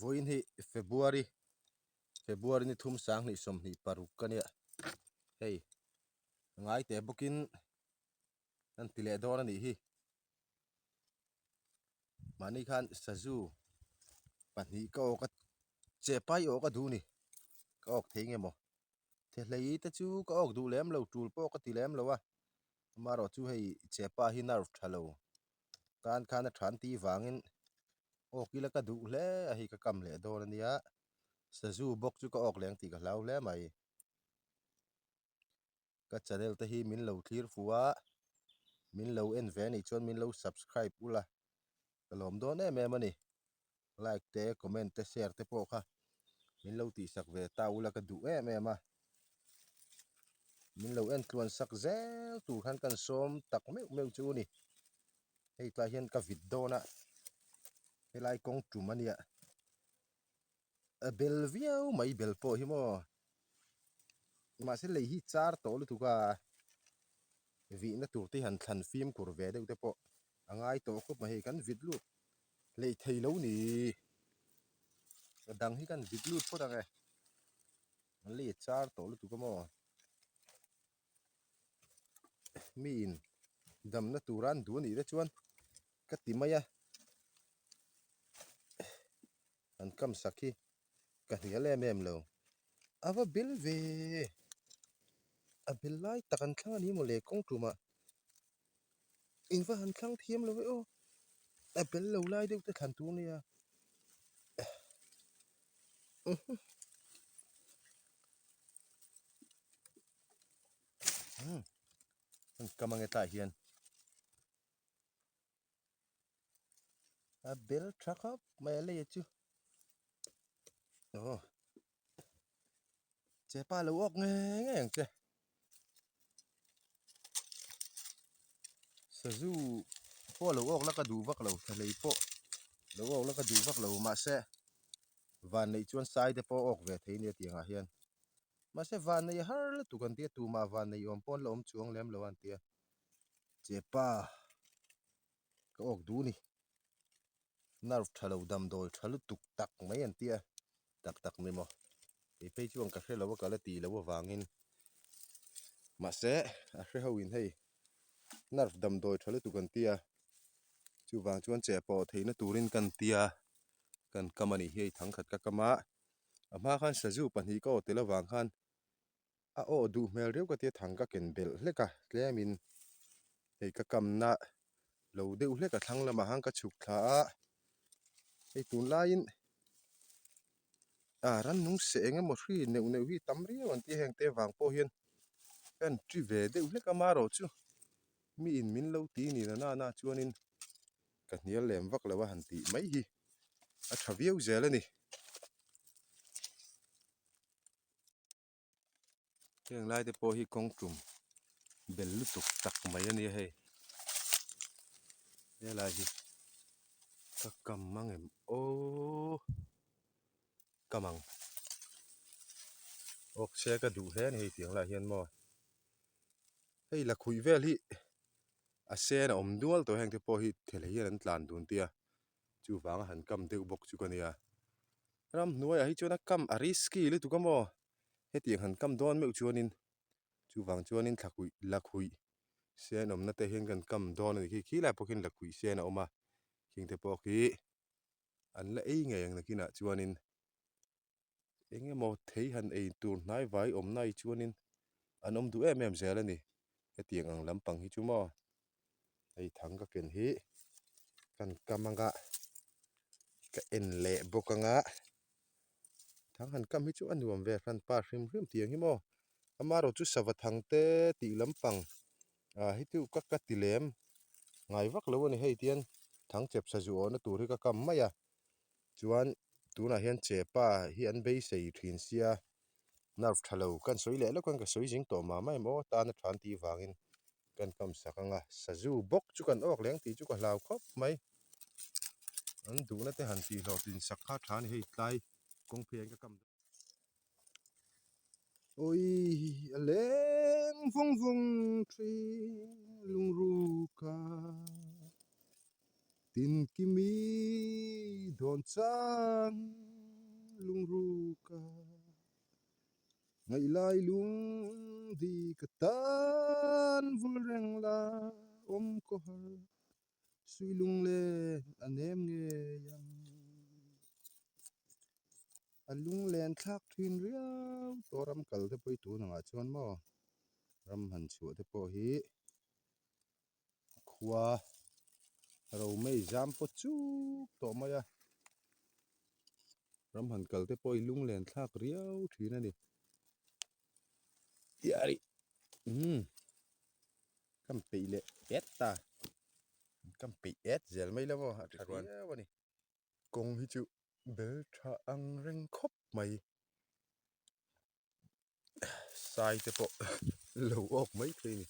Vawiin hi February February ni thum 20 26 a nia hei ngai teh bawkin an ti leh dawn a nih hi mahni khan sazu pahnih ka awk a che pai awk a duh a ni ka awk thei nge maw thehlei te chu ka awk duh lem lo tul pawh ka ti lem lo a amaherawh chu hei chepa hi nerve tha lo tan khan a than tih vangin awk ila ka duh hle a hei ka kam leh dawn a nia sazu bawk chu ka awk leng tih ka hlau hle mai. Ka channel te hi min lo thlir fuh a, min lo en ve anih chuan min lo subscribe ula ka lawm dawn em em a ni. Like te comment te share te pawh kha min lo tihsak ve ta ula ka duh em em a. Min lo en tluan sak zel tur khan kan sawm tak meuh meuh chu a ni. Hei tlai hian ka vit dawn a, helai kawng tum a nia. A bel viau mai bel pawh hi maw mahse lei hi char tawh lutuk a vihna tur te hian thlan fimkhur ve deuh te pawh a ngai tawh khawp mai hei kan vit lut lei thei lo ni a dang hi kan vit lut phawt ang e an lei a char tawh lutuk a maw miin damna tura an duh a nih te chuan ka ti mai a. An kam sak hi ka hnial em em lo. A va bel ve! A bel lai tak an thlang a ni maw le kawng tumah in va han thlang thiam lo e aw. A bel lo lai deuh te thlan tur nia. An kam ange tlaiah hian. A bel tha khawp mai a lei chu aw chepa lo awk nge nge ang che sazu pawh lo awk la ka duh vak lo thlahlei pawh lo awk la ka duh vak lo mahse van neih chuan sai te pawh awk ve thei ania tiang ah hian mahse van nei har lutuk an tia tumah van nei awm pawh an la awm chuang lem lo a an tia. Chepa ka awk duh a ni nerve tha lo damdawi tha lutuk tak mai an tia tak tak ni maw kei phei chuan ka hre lo a ka la tih loh avangin mahse a hre ho in hei nerve damdawi tha lutuk an tia chuvang chuan che pawh theihna turin kan tia kan kam a nih hi hei thangkhat ka kam a a hma khan sazu pahnih ka aw tel avang khan. A aw duh hmel riau ka tia thang ka ken belh hlek a tlemin hei ka kamna lo deuh hlek a thlang lamah khan ka chhuk thla a hei tunlaiin ah rannung seh eng emaw hri neuh neuh hi tam riau an tia heng te vang pawh hian ka han ṭi ve deuh hlek a marawh chu miin min lo ti ni na nana chuanin ka hnial lem vak lo a han tih mai hi a ṭha viau zel a ni. Heng lai te pawh hi kawng tum bel lutuk tak mai a nia hei helai hi ka kam ang em aww kam ang awk se ka duh hle a ni hei tiang lai hian maw hei lakhuih vel hi a sen a awm dual tawh heng te pawh hi thel hian an tlan dun tia chuvanga han kam deuh bawk chu ka nia. Ramhnuaiah hi chuan a kam a risky lutuk a maw? Hetiang han kam dawn meuh chuanin chuvang chuanin thlakuih lakhuih sen awmna te hian kan kam dawn a ni khi khilai pawh khian lakhuih sen a awm a khing te pawh khi an la ei ngei ang nakinah chuanin eng emaw thei han ei tur hnai vai awmna hi chuanin an awm duh em em zel a ni hetiang ang lampang hi chu maw. Hei thang ka ken hi kan kam anga ka en leh bawk anga thang han kam hi chu a nuam ve hran pa hrim hrim tiang hi maw amaherawh chu sava thang te tih lampang ah hi chu ka ka ti lem ngai vak lo a ni hei tian thang chep sazu awhna tur hi ka kam mai a chuan tunah hian chepa hi an beisei thin sia nerve tha lo kan sawi leh lawk ang ka sawi zing tawh mah mah em aw tan a tha an tih vangin kan kam sak ang a sazu bawk chu kan awk leng tih chu ka hlau khawp mai an duhna te han tih hlawhtlin sak kha tha a ni hei tlai kawng phei an ka kam Awii a leng vawng vawng thin lungruk a. Tinkimi dawn chang lungruka Ngaihlai lungdi ka tan vul reng la awm kaw har Sui lunglen a nem ngei ang. A lunglen thlak thin riau tawh ram kal te pawh hi tun angah chuan maw ram han chhuah te pawh hi a khua romei zam pawh chuk tawh mai a, ram han kal te pawh hi lunglen thlak riau thin a ni. Umm. Kan peih leh et ta, kan peih et zel mai lo maw a tha viau a ni. Kawng hi chu bel tha ang reng khawp mai, sai te pawh lo awk mai thei a ni.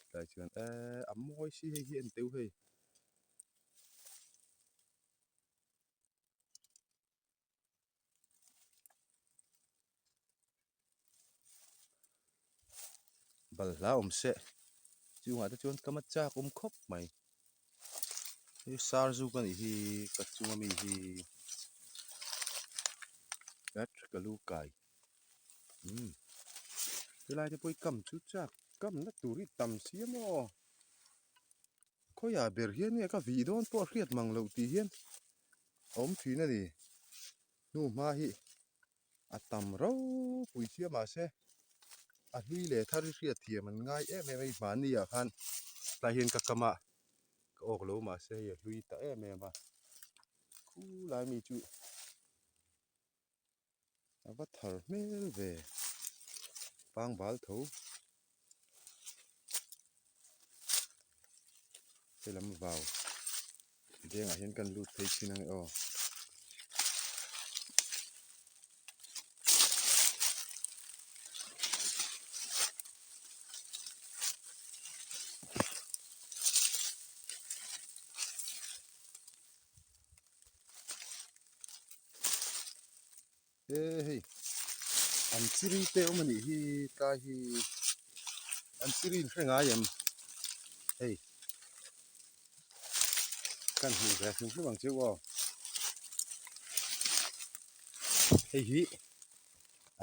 Tlai chuan eee a mawi si hei hi en teuh hei. Balhla awm se chungah te chuan kam a chak awm khawp mai hei sar zuk a nih hi ka chunga mi hi at ka lu kai umm helai te pawh hi kam chu chak kam na tur hi tam si a maw khawiah ber hian nge ka vih dawn pawh a hriat mang loh tih hian a awm thin a ni hnu hma hi a tam ropui sia mahse a hlui leh thar hi hriat thiam an ngai em em a hei hmanni ah khan tlai hian ka kam a ka awk lo mahse hei a hlui ta em em a khulai mi chu a va thar hmel ve pangbal tho helam vau vengah hian kan lut phei thin ang e aw. He hei an chiri te awm a nih hi tlai hi an chiri in hre ngai em hei kan hmuh ve hrim hrim ang chu aw hei hi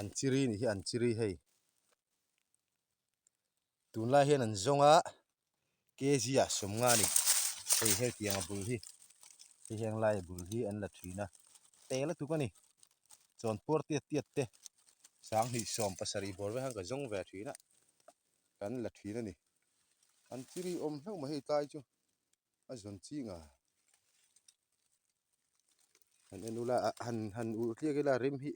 an chiri a nih hi an chiri hei. Tunlai hian an zawng a kg ah sawmnga a ni hei hetiang a bul hi hei heng lai a bul hi an la thin a tel a tuk a ni chuan puar tiat tiat te sanghnih 70 bawr vel khan ka zawng ve thin a kan la thin a ni an chiri awm hlauh mai hei tlai chu a zawn ching a han en ula han han ulh tliak ila rim hi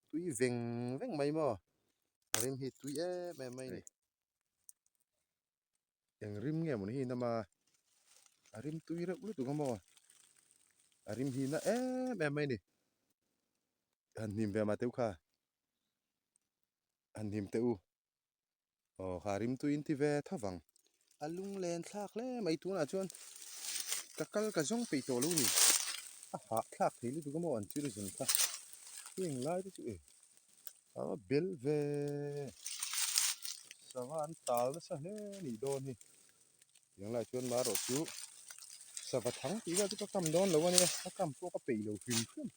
tui veng veng mai maw. A rim hi tui em em mai a ni. Eng rim nge mawni hi nama a rim tui reuh lutuk a maw a rim hi na em em mai a ni. Han hnim ve mah teh u kha han hnim teh u. Aw kha rimtui in ti ve tho vang. A lunglen thlak hle mai tunah chuan ka kal ka zawng peih tawh lo ni. A hah thlak thei lutuk a maw an chir zun kha. Heng lai te chu e a bel ve sava an tal nasa hle nih dawn hi. Tiang lai chuan marawh chu sava thang tih vel chu ka kam dawn lo a nia ka kam pawh ka peih lo hrim hrim.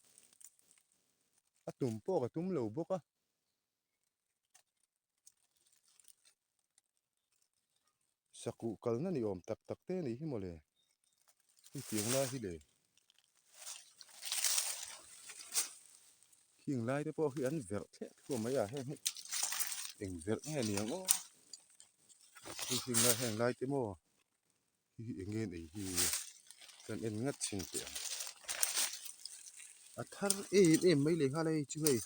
A tum pawh ka tum lo bawk a. Sakuh kalna ni awm tak tak te a nih hi mawle hei tiang lai hi le khing lai te pawh khi an verh thleh thuam mai a heng hi eng verh nge ni ang aw hei heng lai heng lai te maw. Hi hi eng nge nei hi kan en ngat chhin teh ang a thar em em mai leh nghal a hei chu hei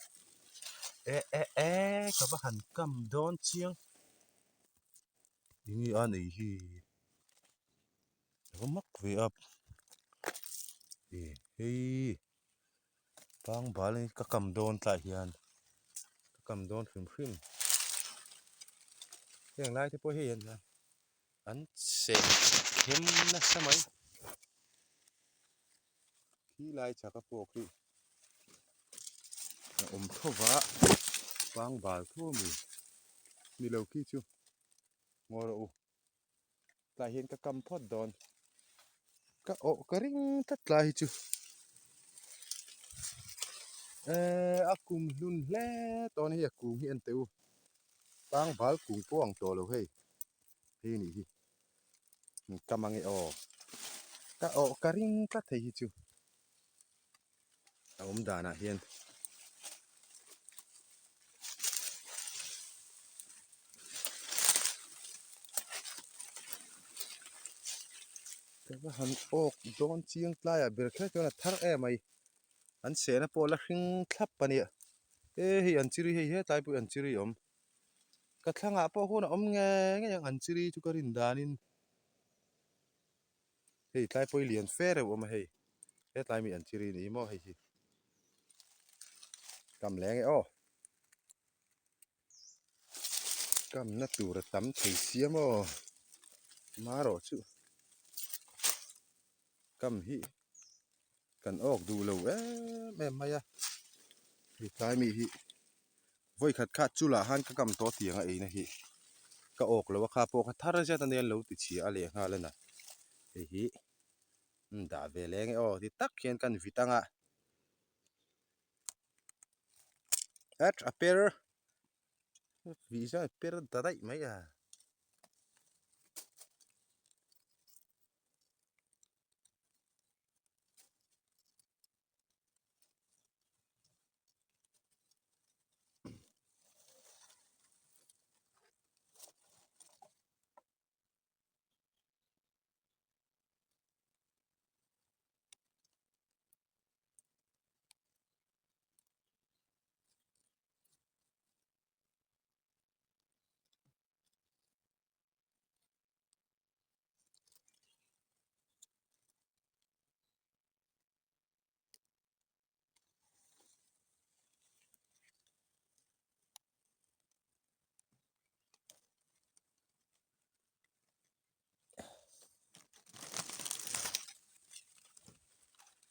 eh eh eh ka va han kam dawn chiang eng nge a nei hi a va mak ve a eh hei pangbal hi ka kam dawn tlaiah hian ka kam dawn hrim hrim heng lai te pawh hei an. An seh khem nasa mai. Khi lai chak a pawk hi a awm tho va, pangbal tho a mi ni lo khi chu ngaw rawh u. Tlai hian ka kam phawt dawn. Ka awh ka ring tlat tlai hi chu. Eee a kum hlun hle tawh a ni hei a kung hi en teh u pangbal kung pawh ang tawh lo hei hei a nih hi kam ange aw ka awh ka ring tlat hei hi chu a awm danah hian. Ka va han awk dawn chiang tlaiah ber kher chuan a thar em mai. An sehna pawh la hring thlap a nia. E hei an chiri hei hetlai pawh hi an chiri a awm. Ka thlangah pawh hun a awm ngei ngei ang an chiri chu ka rin danin. Hei tlai pawh hi lian fe reuh awm a hei. Hetlai mi an chiri ni maw hei hi. Kam leng e aw. Kamna tur a tam thei sia maw marawh chu kam hi kan awk duh lo em em mai a hei tlai mi hi vawi khat kha chulah han ka kam tawh tiang a eina hi ka awk lo a kha pawh kha thar zet ania an lo ti chhia a lehnghal a na hei hi dah ve leng e aw ti tak hian kan vit ang a. At a per vih zawng a per ta daih mai a.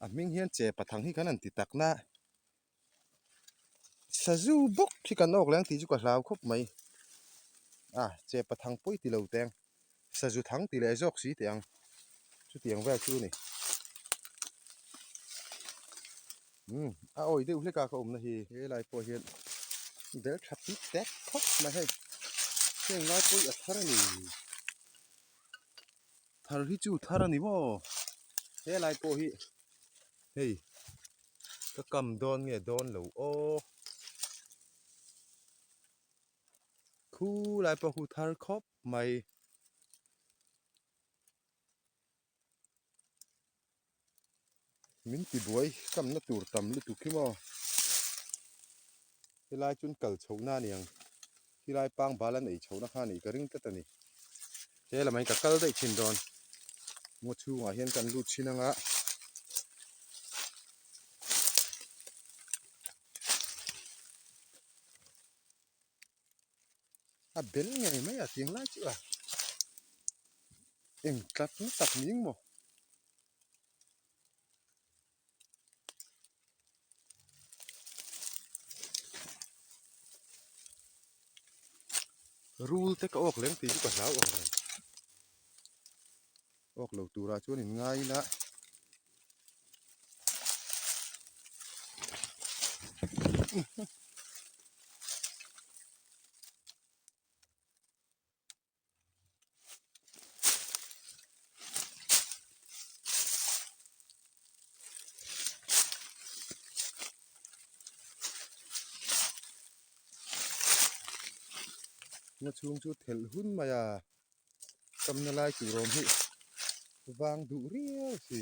A hming hian che pathang hi kan han ti tak na sazu bawk hi kan awk leng tih chu ka hlau khawp mai a che pathang pawi ti lo teng sazu thang ti leh zawk si teh ang chutiang vel chu a ni umm a awi deuh hlek a ka awmna hi helai pawh hian bel tha pik tek khawp mai hei heng lai pawh hi a thar a ni thar hi chu thar a ni maw helai pawh hi hei ka kam dawn nge dawn lo aw khu lai pawh khu thar khawp mai. Min tibuai kamna tur tam lutuk hi maw helai chuan kal chhohna a ni ang helai pangbal an ei chhohna kha a nih ka ring tlat a ni he lamah hian ka kal daih thin dawn ngaw chhungah hian kan lut thin anga a bel ngei mai a tiang lai chu a eng tlat na tak ning maw. Rul te ka awk leng tih chu ka hlau ang reng awk lo turah chuan in ngai ila. Na chhung chu thelh hun mai a kamna lai tur awm hi vang duh riau si.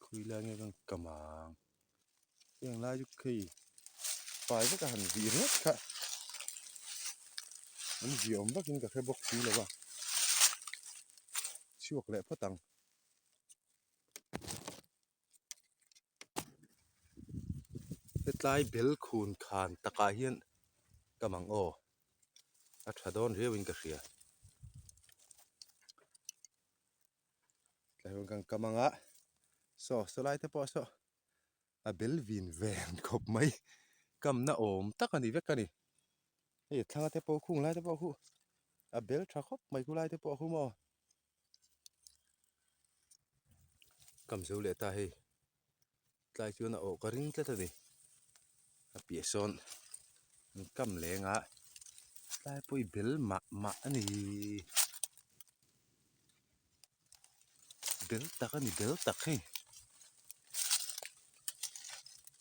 Khawi lai nge kan kam ang heng lai chu khei fai vek a han vih ringawt kha an vih awm vakin ka hre bawk si lo a chhuak leh phawt ang. Hetlai bel khun khan takah hian ka mang aw a tha dawn riauin ka hria tlai kan kam anga saw saw lai te pawh saw a bel vin ven khawp mai kamna awm tak a ni vek a ni. Hei thlanga te pawh khung lai te pawh khu a bel tha khawp mai khu lai te pawh khu maw. Kam zo leh ta hei tlai chuan a awh ka ring tlat a ni a piah sawn an kam leng a tlai pawh i bel mah mah a ni bel tak a ni bel tak hei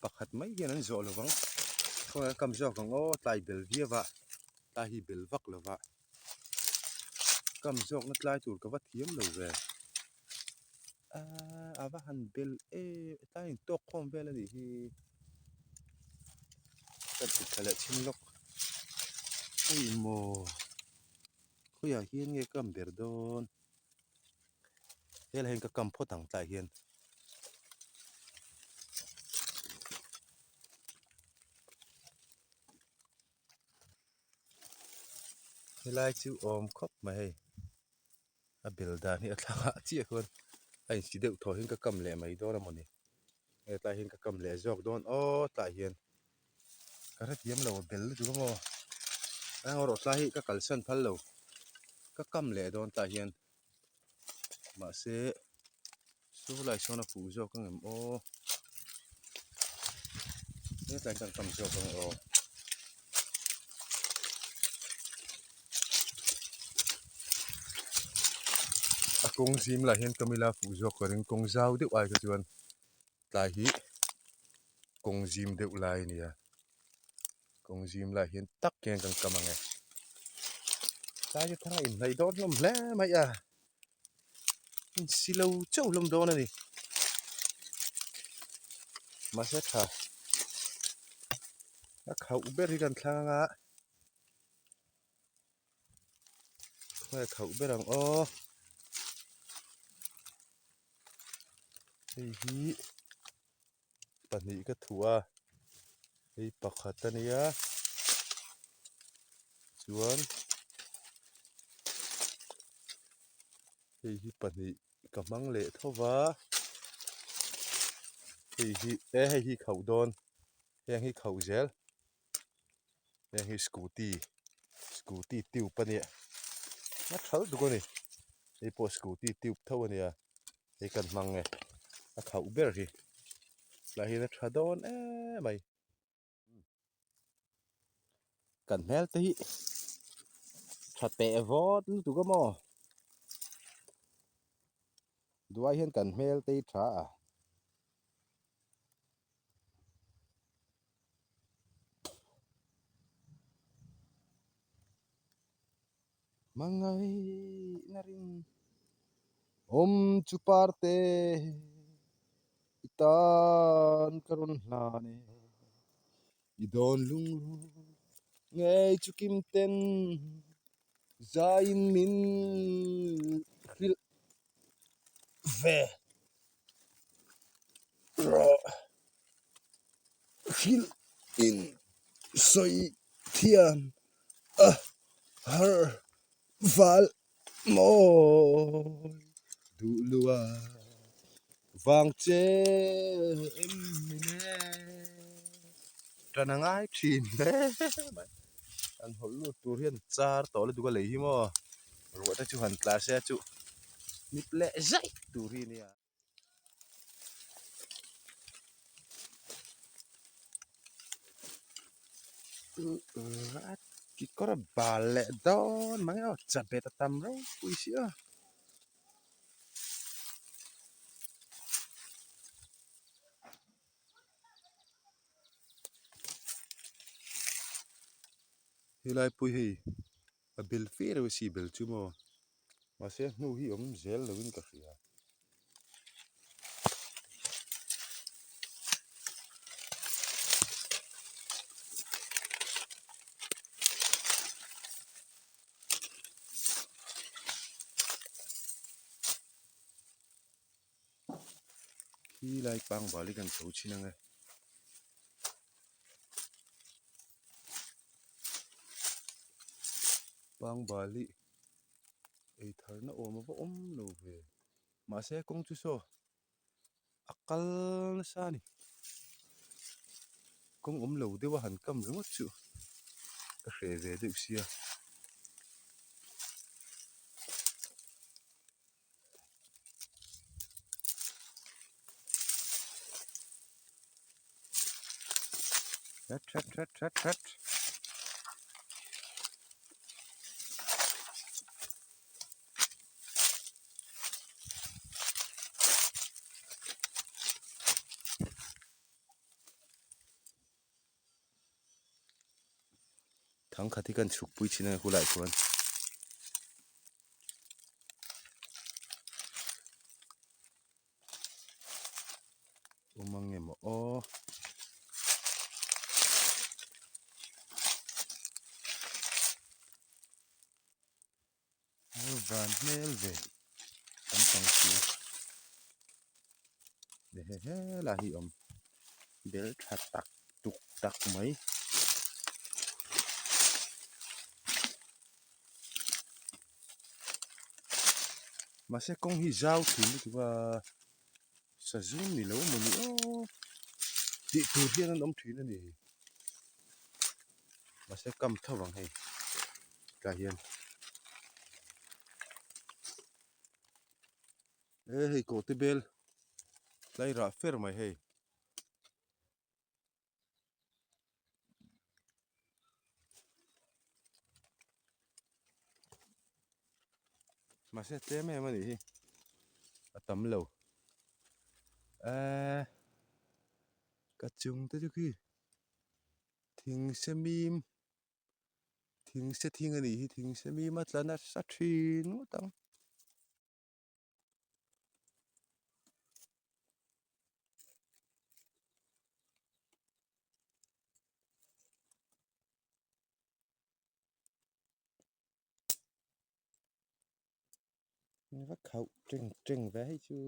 pakhat mai hian an zawh lovang khawnge a kam zawk ang aw tlai bel viau a tlai hi bel vak lova kam zawkna tlai tur ka va thiam lo ve aaa a va han bel em tlai in tawk khawm vel a nih hi ka ti tha leh chhin lawk hei maw khawiah hian nge kam ber dawn helai hian ka kam phawt ang tlai hian. Helai chu awm khawp mai hei a bel dan hi a thlang ah chiah khuan a insi deuh thaw hian ka kam leh mai dawn a mawni hetlai hian ka kam leh zawk dawn aw tlai hian ka hrethiam lo a bel lutuk a maw eng erawh tlai hi ka kalsan phal lo ka kam leh dawn tlai hian mahse Chu lai sawn a fuh zawk ang em aw hetlai hian kan zawk ang aw a kawng zim lah hian ka mila fuh zawk ka ring kawng zau deuh ai kha chuan tlai hi kawng zim deuh lai a nia kawng zim lai hian tak hian kan kam ang e tlai te thang a inhnaih dawn hlawm hle mai a. Silo chauh hlawm dawn a ni mahse tha a khauh ber hi kan thlang anga khawnge khauh ber ang aw hei hi pahnih ka thuh a hei pakhat a nia chuan hei hi pahnih ka hmang leh tho va hei hi e hei hi khauh dawn heng hi khauh zel heng hi scooty scooty tube a nia a tha lutuk a ni hei pawh scooty tube tho a nia. Hei kan hmang e a khauh ber hi tlai hian a tha dawn em mai kan hmel te hi tha teh vawt lutuk a maw duai hian kan hmel te hi tha a. Hmangaihna ring awm chu parte i tan ka rawn hlan e i dawn lungruk ngei chu kim ten zaiin min hrilh ve rawh hrilh in sawi thiam a har val mawi duh lua vang che em min e tan a ngai thin hle mai an hawlh lut tur hian char tawh lutuk a lei hi maw ruah te chu han tla se a chuh hnip leh zaih tur hi a nia. Kekawr a bal leh dawn mang e aw chabet a tam ropui si a. Helai pawh hi hei a bel fe reuh a si bel chu maw mahse a hnu hi awm zel lovin ka hria. Khi lai pangbal hi kan chho chhin ang e. Pangbal hi ei tharna awm a va awm lo ve. Mahse kawng chu saw a kal nasa a ni. Kawng awm lo deuh a han kam ringawt chu. Ka hreh ve deuh sia. That that that that that. Thangkhat hi kan chhuk pui thin a hulai chuan. Awm ang emaw aw. Van hmel ve kan pang si he he lah hi awm bel tha tak tuk tak mai. Mahse kawng hi zau thin lutuk a sazu ni lo maw ni aw tih tur hian an awm thin a ni mahse kam tho ang hei tlai hian e hei kawhte bel tlai rah fer mai hei. Mahse tlem em a nih hi a tam lo eee ka chung te chu khi thing se mim thing se thing a nih hi thing se mim a tla nasa thin ngawt ang. Va khauh teng teng ve hei chu.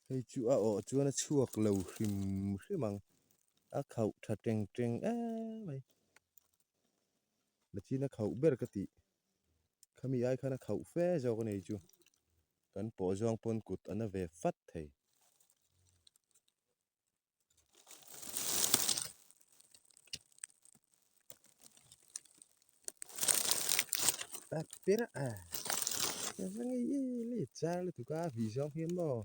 Hei chu a awh chuan a chhuak lo hrim hrim ang a khauh tha teng teng em mai Lachin a khauh ber ka tih khami ai khan a khauh fe zawk a ni chu kan pawh zawng pawn kut a na ve fat thei. Char lutuk a vih zawng hian maw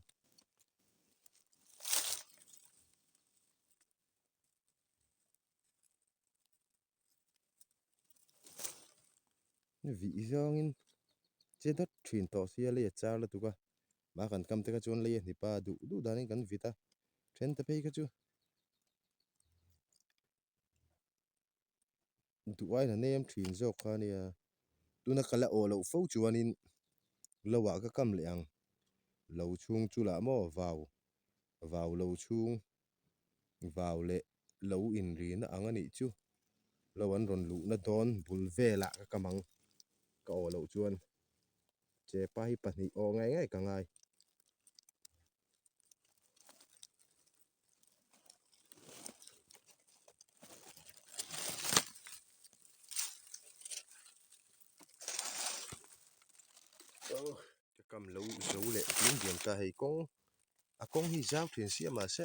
vih zawngin che dawt thin tawh sia lei a char lutuk a mah kan kam te kha chuan lei a hnip a duh duh danin kan vit a then te phei kha chu duh aiin a nem thin zawk kha ania tuna ka la awh loh fo chuanin lo ah ka kam leh ang lo chhung chu lah maw vau vau lo chhung vau leh lo inrina ang anih chu lo an rawn luhna dawn bul velah ka kam ang ka awh loh chuan chepa hi pahnih awh ngei ngei ka ngai. Ka kam lo zo leh diam diam ta hei kawng a kawng hi zau thin sia mahse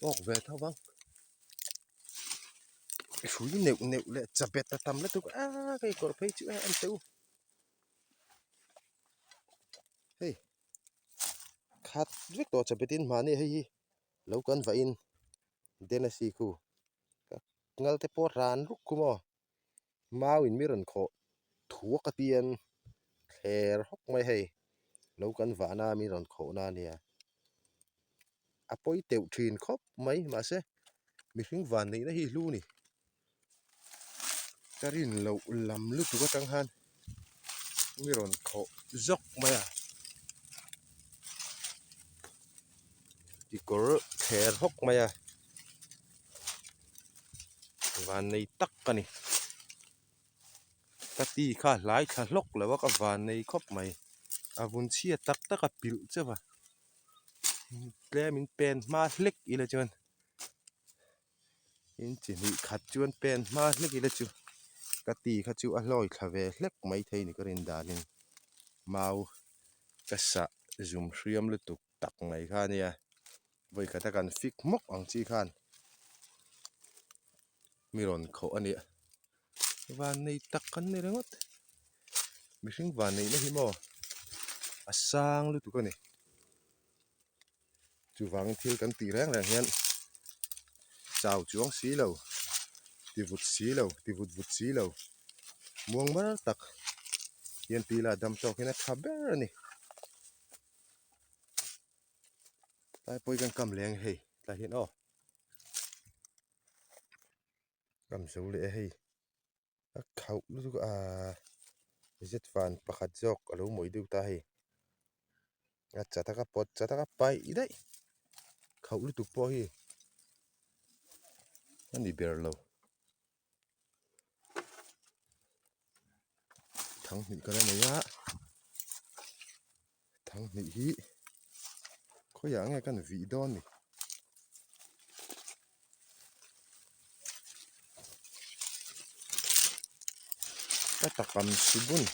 awk ve tho vang hrui neuh neuh leh chabet a tam lutuk a hei kawr phei chu a en teh u. Hei khat vek tawh chapetin mahni hei hi lo kan vah in den a si khu ngal te pawh ran ruk khu maw mau in mi rawn khawh thuak a tian thler hawk mai hei lo kan vah na mi rawn khawh na ania a pawi teuh thin khawp mai mahse mihring van neihna hi hlu a ni. Ka rin loh lam lutuk atang khan mi rawn khawh zawk mai a kekawr thler hawk mai a van nei tak a ni ka ti kha hlai thla hlawk lo a ka van nei khawp mai a vun chhia tak tak a pilh chauh a. Tlem in pen hma hlek ila chuan in chi hnih khat chuan pen hma hlek ila chu ka ti kha chu a hlawi thla ve hlek mai thei ni ka rin danin mau ka sah zum hriam lutuk tak mai kha ania vawi khat a kan fik hmawk ang chi khan mi rawn khawh a nia vannei tak kan ni ringawt mihring vanneihna hi maw a sang lutuk a ni chuvangin thil kan tih reng reng hian chau chuang si lo ti vut si lo ti vut vut si lo muang mar tak hian tila dam tawk hian a tha ber a ni tlai pawh hi kan kam leng hei tlai hian aw. Kam zo leh a hei a khauh lutuk a zet van pakhat zawk a lo mawih deuh ta hei a chat a ka pawt chat a ka paih daih khauh lutuk pawh hi a ni ber lo Thanghnih ka la nei a thanghnih hi khawiah nge kan vih dawn ni ka takam si bun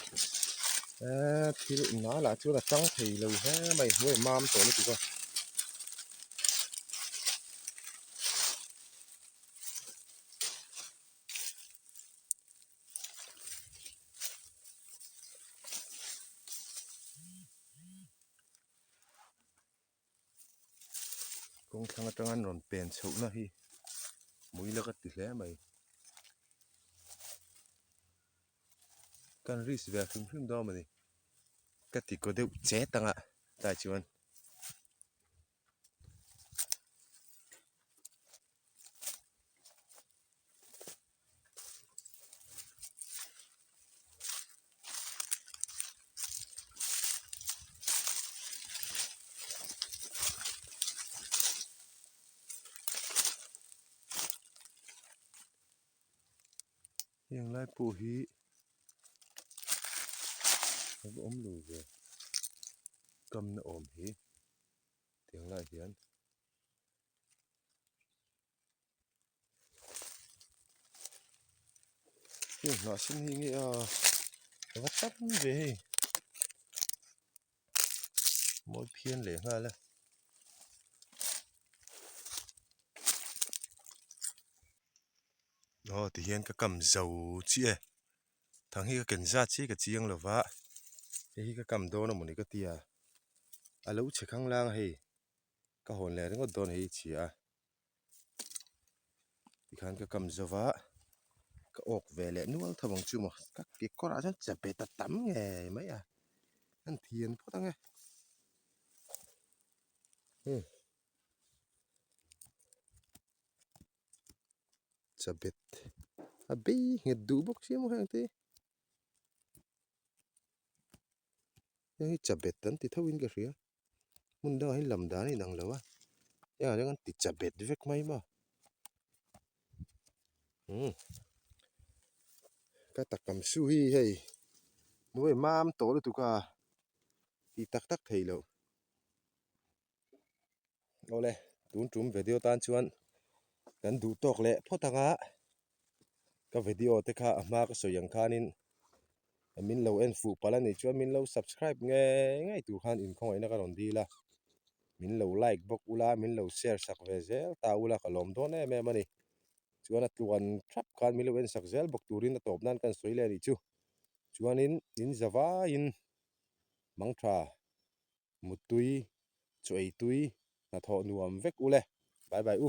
eee thil nal ah chuan a tang thei lo hle mai hnuai mam tawh lutuk a. Kawng thlang atanga an rawn pen chhohna hi mui la ka ti hle mai. Kan risk ve hrim hrim dawn a ni. Ka ti kaw deuh chet ang a tlai chuan. Heng lai pawh hi a va awm lo ve kamna awm hi tiang lai hian. Heng hnah sen hi nge a va tam ve hei mawi phian leh nghal a. Aw tihian ka kam zo chiah e thang hi ka ken zat chiah ka chiang lo va hei hi ka kam dawn a mawni ka tia a lo chhe khanglang a hei. Ka hawn leh ringawt dawn hei chhia a tikhan ka kam zo va ka awk ve leh nual tho ang chu maw ka kekawr ah chuan che bet a tam ngei mai a an thian phawt ang e chabet a bei nghet duh bawk sia maw heng te. Heng hi chabet an ti tho in ka hria hmun dangah hian lam dan a inang lo a hengah hian an ti chabet vek mai maw umm ka takam su hi hei hnuai mam tawh lutuk a tih tak tak theih loh awle tun tum video tan chuan kan duh tawk leh phawt ang a ka video te kha a hma ka sawi ang khanin min lo en fuh palh a nih chuan min lo subscribe ngei ngei tur khan inkhawngaihna ka rawn dil a min lo like bawk ula min lo share sak ve zel ta ula ka lawm dawn em em a ni chuan a tluan thap khan min lo en sak zel bawk turin a tawp nan kan sawi leh a nih chu chuanin in za vaiin mangtha. Muttui, chaw ei tui, hnathawh nuam vek u le. Bye bye u.